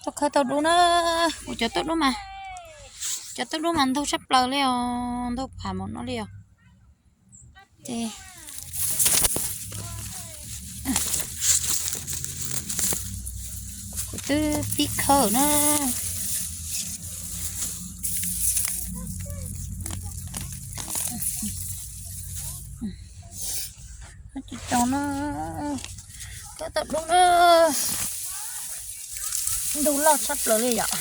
Khawb tau dub na, kuv cov tauj dub mas, cov tauj dub mas ntug tshaj plaws li os, ntug pham mus no li os. Ces kuv twb pib khawb na. Tsis tau na, khawb tau dub na, ntug loj tshaj plaws li yom.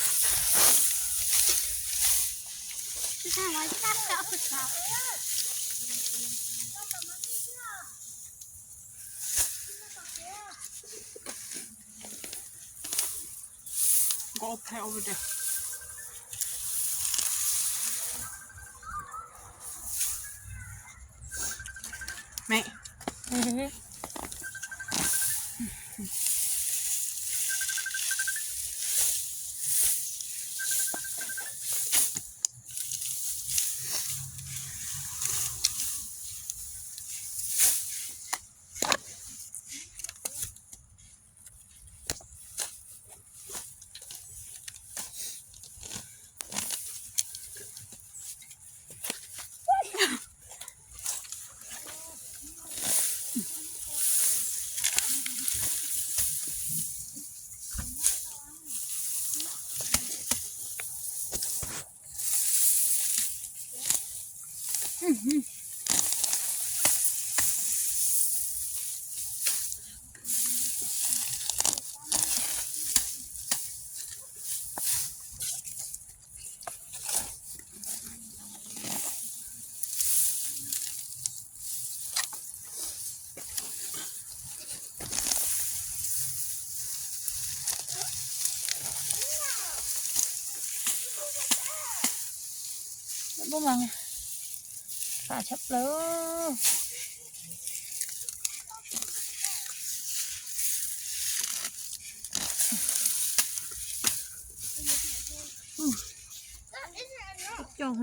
Pham tshaj plaws. Cog